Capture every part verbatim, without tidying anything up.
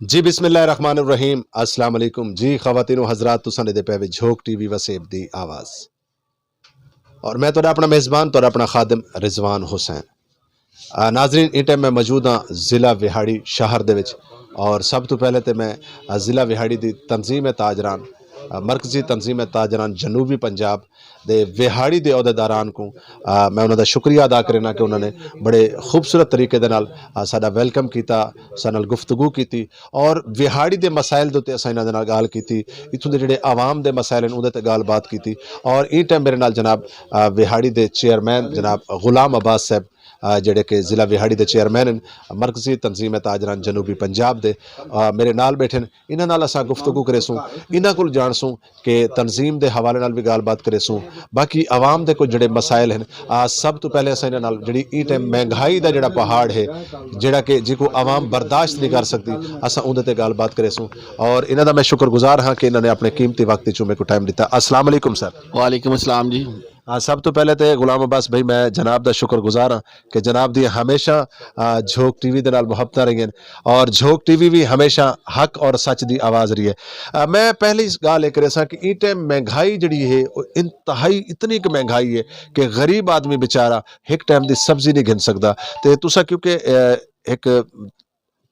جی، بسم اللہ الرحمن الرحیم۔ السلام علیکم جی خواتین و حضرات، تساں دے پے وچ جھوک ٹی وی وسیب دی آواز، اور میں تہاڈا اپنا میزبان، تہاڈا اپنا خادم رضوان حسین۔ آ، ناظرین، اس ٹائم میں موجود ہاں ضلع وہاڑی شہر دے وچ، اور سب تو پہلے تے میں، آ، ضلع وہاڑی دی تنظیم تاجران، آ، مرکزی تنظیم تاجران جنوبی پنجاب دے وہاڑی دے عہدیداران کو، آ، میں انہاں دا شکریہ ادا کرنا کہ انہاں نے بڑے خوبصورت طریقے دے نال، آ، ساڈا ویلکم کیتا، ساڈے نال گفتگو کیتی، اور وہاڑی دے مسائل دے تے اساں انہاں دے نال گال کیتی، اتھوں دے جڑے عوام دے مسائل ہیں اودے تے گال بات کیتی۔ اور این ٹائم میرے نال جناب، آ، وہاڑی دے چیئرمین جناب غلام عباس صاحب، آ، جڑے کہ ضلع وہاڑی دے چیئرمین ہیں، مرکزی تنظیم تاجران جنوبی پنجاب دے، آ، میرے نال بیٹھے ہیں۔ انہاں نال اساں گفتگو کرے سوں، انہاں کول جان سوں کہ تنظیم دے حوالے نال بھی گال بات کرے سوں، باقی عوام دے کوئی جڑے مسائل ہیں، آ، سب تو پہلے اساں انہاں نال جڑی ای ٹائم مہنگائی دا جڑا پہاڑ ہے، جڑا کہ جی کو عوام برداشت نہیں کر سکتی، اساں اون دے تے گال بات کرے سوں۔ اور انہاں دا میں شکر گزار ہاں کہ انہاں نے اپنے قیمتی وقت چوں میرے کو ٹائم دیتا۔ السلام علیکم سر۔ وعلیکم السلام جی۔ آ، سب تو پہلے تے غلام عباس بھائی، میں جناب دا شکر گزار ہاں کہ جناب دی ہمیشہ، آ، جھوک ٹی وی دے نال محبتاں رہی ہیں، اور جھوک ٹی وی بھی ہمیشہ حق اور سچ دی آواز رہی ہے۔ آ، میں پہلی اس گل یہ کرے سا کہ ای ٹائم مہنگائی جڑی ہے، او انتہائی اتنی کہ مہنگائی ہے کہ غریب آدمی بیچارہ ایک ٹائم دی سبزی نہیں گھن سکدا۔ تے تسا کیونکہ، آ، ایک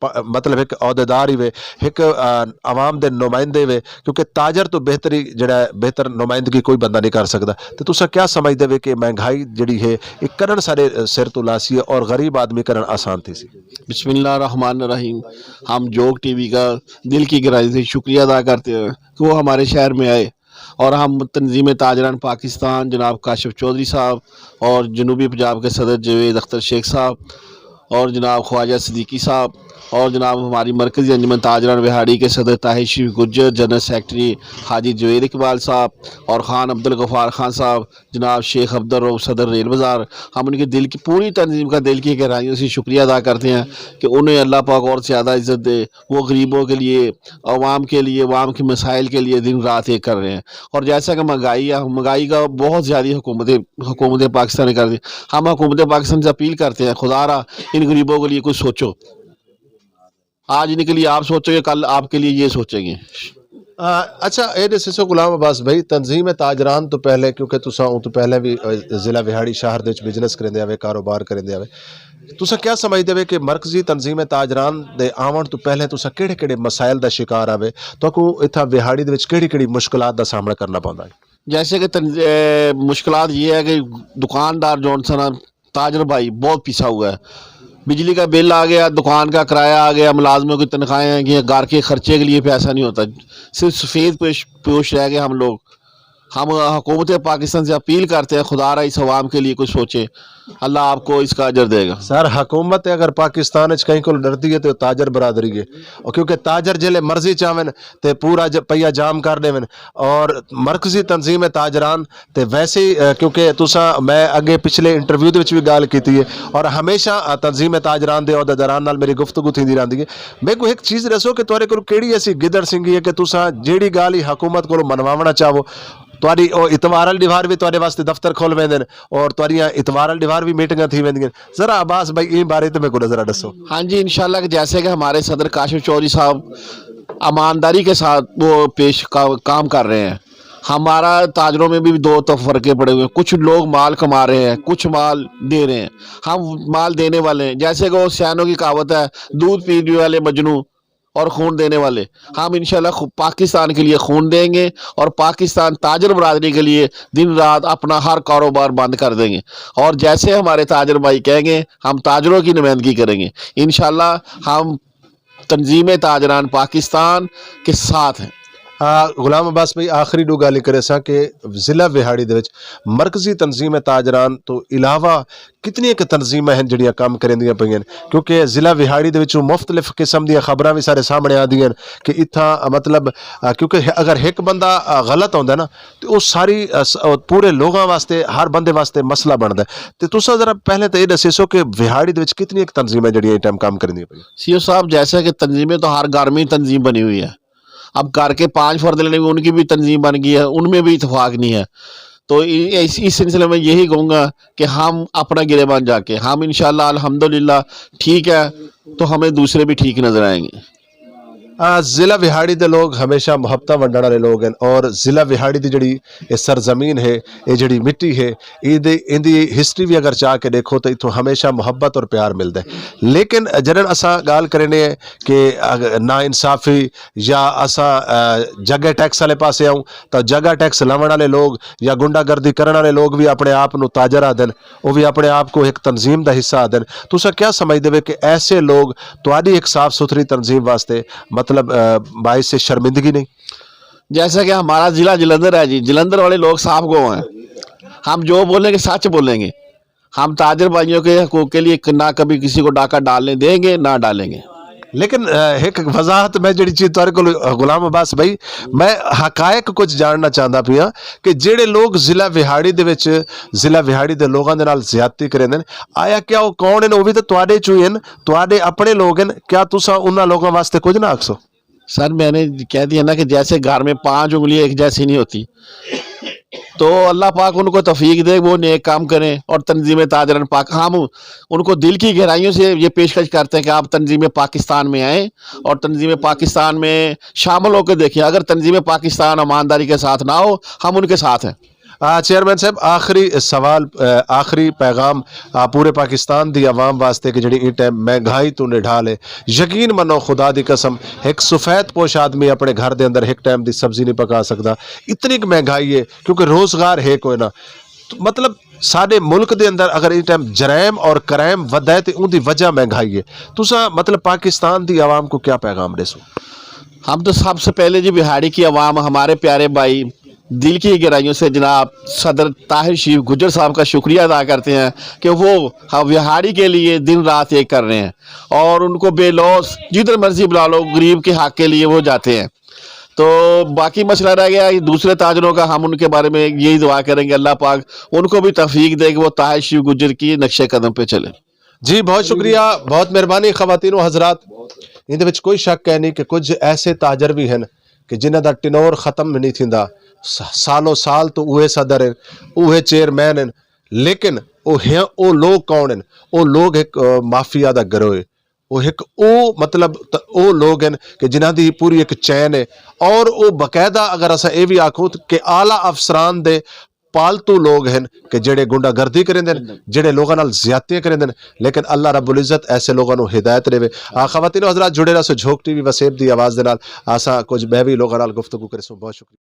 پ-، مطلب ایک عہدیدار ہی وے، ایک، آ، عوام دے نمائندے وے، کیونکہ تاجر تو بہتری جڑا ہے، بہتر نمائندگی کوئی بندہ نہیں کر سکدا۔ تے تساں کیا سمجھدے وے کہ مہنگائی جڑی ہے، ایک کرن سارے، آ، سر تو لاسی ہے اور غریب آدمی کرن آسان تھی سی؟ بسم اللہ الرحمن الرحیم۔ ہم جوگ ٹی وی کا دل کی گہرائی سے شکریہ ادا کرتے ہیں کہ وہ ہمارے شہر میں آئے اور ہم تنظیم تاجران پاکستان، جناب کاشف چودھری صاحب اور جنوبی پنجاب کے صدر جاوید اختر شیخ صاحب اور جناب خواجہ صدیقی صاحب اور جناب ہماری مرکزی انجمن تاجران وہاڑی کے صدر طاہر شریف گجر، جنرل سیکرٹری حاجی جاوید اقبال صاحب اور خان عبد الغفار خان صاحب، جناب شیخ عبد الرؤف صدر ریل بازار، ہم ان کے دل کی پوری تنظیم کا دل کی گہرائیوں سے شکریہ ادا کرتے ہیں کہ انہیں اللہ پاک اور زیادہ عزت دے۔ وہ غریبوں کے لیے، عوام کے لیے، عوام کے مسائل کے لیے دن رات ایک کر رہے ہیں۔ اور جیسا کہ مہنگائی ہے، مہنگائی کا بہت زیادہ حکومت، حکومت پاکستان نے کر دی۔ ہم حکومت پاکستان سے اپیل کرتے ہیں، خدا را ان غریبوں کے لیے کچھ سوچو۔ آج ان کے لیے آپ سوچو گے، کل آپ کے لیے یہ سوچیں گے۔ آ، اچھا، اے دسو غلام عباس بھائی، تنظیم تاجران تو پہلے، کیونکہ تساں اوں تو پہلے بھی، آ، ضلع وہاڑی شہر دے وچ بزنس کریندے آوے، کاروبار کریندے آوے، تساں کیا سمجھدے وے کہ مرکزی تنظیم تاجران دے آون تو پہلے تساں کیڑے کیڑے مسائل دا شکار آوے؟ تہاکوں اتھاں وہاڑی دے وچ کیڑی کیڑی مشکلات دا سامنا کرنا پوندا ہے؟ جیسے کہ تن-، اے، مشکلات یہ ہے کہ دکاندار جون سا نا، تاجر بھائی بہت پیسا ہوا ہے۔ بجلی کا بل آ گیا، دکان کا کرایہ آ گیا، ملازموں کی تنخواہیں ہیں، یہ گھر کے خرچے کے لیے پیسہ نہیں ہوتا۔ صرف سفید پوش، پوش رہ گئے ہم لوگ۔ ہم حکومت پاکستان سے اپیل کرتے ہیں، خدا را اس عوام کے لیے کچھ سوچے، اللہ آپ کو اس کا اجر دے گا۔ سر، حکومت اگر پاکستان وچ کہیں کول ڈردی ہے تے او تاجر برادری ہے۔ او کیونکہ تاجر جلے مرضی چاون تے پورا ج-، پہیا جام کر دیون۔ اور مرکزی تنظیم تاجران تے ویسے ہی، اے، کیونکہ تساں، میں اگے پچھلے انٹرویو دے وچ بھی گل کیتی ہے، اور ہمیشہ، اے، تنظیم تاجران دے عہدیداران نال میری گفتگو تھیندی رہندی ہے۔ میں کوئی ایک چیز دسو کہ تہاڈے کول کیڑی ایسی گدڑ سنگھی ہے کہ تساں جیڑی گل ہی حکومت کولوں منواونا چاہو، تہاڈی او اتوار والی دیوار بھی تہاڈے واسطے دفتر کھول ویندے نے، اور تہاڈیاں اتوار والی دیوار بھی میٹنگاں تھی ویندیاں۔ ذرا عباس بھائی، ایں بارے تے میرے کو ذرا دسو۔ ہاں جی، انشاءاللہ کہ جیسے کہ ہمارے صدر کاشف چودھری صاحب ایمانداری کے ساتھ وہ پیش کا-، کام کر رہے ہیں۔ ہمارا تاجروں میں بھی دو تو فرقے پڑے ہوئے ہیں، کچھ لوگ مال کما رہے ہیں، کچھ مال دے رہے ہیں۔ ہم مال دینے والے ہیں، جیسے کہ وہ سیانوں کی کہاوت ہے، دودھ پینے والے مجنو اور خون دینے والے۔ ہم انشاءاللہ خو-، پاکستان کے لیے خون دیں گے اور پاکستان تاجر برادری کے لیے دن رات اپنا ہر کاروبار بند کر دیں گے۔ اور جیسے ہمارے تاجر بھائی کہیں گے، ہم تاجروں کی نمائندگی کریں گے۔ انشاءاللہ ہم تنظیم تاجران پاکستان کے ساتھ ہیں۔ آ، غلام عباس بھائی، آخری دو گالیں کرے سا کہ ضلع وہاڑی دے وچ مرکزی تنظیم تاجران تو علاوہ کتنی ایک تنظیماں ہیں جڑیاں کام کریندیاں پئیاں نے؟ کیونکہ ضلع وہاڑی دے وچوں مختلف قسم دیاں خبراں بھی سارے سامنے آندیاں نے کہ اتھاں، آ، مطلب، آ، کیونکہ اگر ایک بندہ، آ، غلط ہوندا نا، تے او ساری، آ، س-، آ، پورے لوگاں واسطے، ہر بندے واسطے مسئلہ بندا ہے۔ تے تساں ذرا پہلے تے اے دسیسو کہ وہاڑی دے وچ کتنی ایک تنظیماں جڑیاں اس ٹائم کام کریندیاں پئیاں؟ سی او صاحب، جیسا کہ تنظیمیں تو ہر گھر میں ہی تنظیم بنی ہوئی ہے، اب گھر کے پانچ فرد لینے میں ان کی بھی تنظیم بن گئی ہے، ان میں بھی اتفاق نہیں ہے۔ تو ای-، اس، اس سلسلے میں یہی کہوں گا کہ ہم اپنا گرے بان جا کے، ہم انشاءاللہ الحمدللہ ٹھیک ہے، تو ہمیں دوسرے بھی ٹھیک نظر آئیں گے۔ آ، ضلع وہاڑی دے لوگ ہمیشہ محبتاں ونڈن والے لوگ ہیں، اور ضلع وہاڑی دی جڑی اے سرزمین ہے، اے جڑی مٹی ہے، اے دے، ان دی ہسٹری بھی اگر چاہ کے دیکھو تو اتھوں ہمیشہ محبت اور پیار ملدا ہے۔ لیکن جڑن اساں گال کرنے ہیں کہ اگ-، نا انصافی یا اساں، آ، جگہ ٹیکس والے پاسے آؤں، تو جگہ ٹیکس لاون والے لوگ یا گنڈا گردی کرن والے لوگ بھی اپنے آپ نو تاجر آدن، وہ بھی اپنے آپ کو ایک تنظیم دا حصہ آدن۔ تساں کیا سمجھدے وے کہ ایسے لوگ تہاڈی ایک صاف ستھری تنظیم واسطے، مطلب، آ، باعث شرمندگی نہیں؟ جیسا کہ ہمارا ضلع جلندر ہے جی، جلندر والے لوگ صاف گو ہیں۔ ہم جو بولیں گے، سچ بولیں گے۔ ہم تاجر بھائیوں کے حقوق کے لیے نہ کبھی کسی کو ڈاکہ ڈالنے دیں گے، نہ ڈالیں گے۔ لیکن، آ، ایک وضاحت میں جڑی چیز تہاڈے کول، آ، غلام عباس بھائی، میں حقائق کچھ جاننا چاہندا پیا کہ جڑے لوگ ضلع وہاڑی دے وچ، ضلع وہاڑی دے لوگاں دے نال زیادتی کریندے نے، آیا کیا وہ کون ہیں؟ وہ بھی تو تہاڈے چوں ہی ہیں، تہاڈے اپنے لوگ ہیں، کیا تساں انہاں لوگاں واسطے کچھ نہ آکھسو؟ سر، میں نے کہہ دیا نا کہ جیسے گھر میں پانچ انگلیاں ایک جیسی نہیں ہوتی، تو اللہ پاک ان کو توفیق دے، وہ نیک کام کریں اور تنظیم تاجران پاک، ہم ان کو دل کی گہرائیوں سے یہ پیشکش کرتے ہیں کہ آپ تنظیم پاکستان میں آئیں اور تنظیم پاکستان میں شامل ہو کے دیکھیں۔ اگر تنظیم پاکستان ایمانداری کے ساتھ نہ ہو، ہم ان کے ساتھ ہیں۔ آ، چیئرمین صاحب، آخری سوال، آ، آخری پیغام، آ، پورے پاکستان دی عوام واسطے کہ جڑی اس ٹائم مہنگائی تو نڈھال ہے، یقین منو، خدا دی قسم، ایک سفید پوش آدمی اپنے گھر دے اندر ایک ٹائم دی سبزی نہیں پکا سکدا، اتنی کہ مہنگائی ہے، کیونکہ روزگار ہے کوئی نہ۔ تو مطلب، ساڈے ملک دے اندر اگر اس ٹائم جرائم اور کرائم ودا ہے، تے اون دی وجہ مہنگائی ہے۔ تساں، مطلب، پاکستان دی عوام کو کیا پیغام دے سو؟ ہم تو سب سے پہلے جی بہاڑی کی عوام، ہمارے پیارے بھائی، دل کی گہرائیوں سے جناب صدر طاہر شریف گجر صاحب کا شکریہ ادا کرتے ہیں کہ وہ ہم بہاڑی کے لیے دن رات ایک کر رہے ہیں اور ان کو بے لوث جدھر مرضی بلا لو، غریب کے حق کے لیے وہ جاتے ہیں۔ تو باقی مسئلہ رہ گیا یہ دوسرے تاجروں کا، ہم ان کے بارے میں یہی دعا کریں گے، اللہ پاک ان کو بھی توفیق دے کہ وہ طاہر شریف گجر کی نقش قدم پہ چلیں۔ جی، بہت شکریہ، بہت مہربانی خواتین و حضرات۔ ان دے وچ کوئی شک ہے نہیں کہ کچھ ایسے تاجر بھی ہیں کہ جنہاں دا ٹنور ختم نہیں تھیندا، س-، سالوں سال تو اوہے صدر ہیں، اوہے چیئرمین ہیں، لیکن او ہیں، او لوگ کون ہیں؟ او لوگ ایک، آ، مافیا دا گروہ ہے۔ او ایک، او مطلب، ت-، او لوگ ہیں کہ جنہاں دی پوری ایک چین ہے، اور او باقاعدہ اگر اسا اے بھی آکھوں کہ اعلیٰ افسران دے پالتو لوگ ہیں کہ جڑے گنڈا گردی کریندے نے، جڑے لوگاں نال زیادتیاں کریندے نے، لیکن اللہ رب العزت ایسے لوگاں نو ہدایت دے۔ آ، خواتین و حضرات، جڑے رہسو جھوک ٹی وی وسیب دی آواز دے نال۔ آساں کچھ بہوی لوگاں نال گفتگو کرسوں۔ بہت شکریہ۔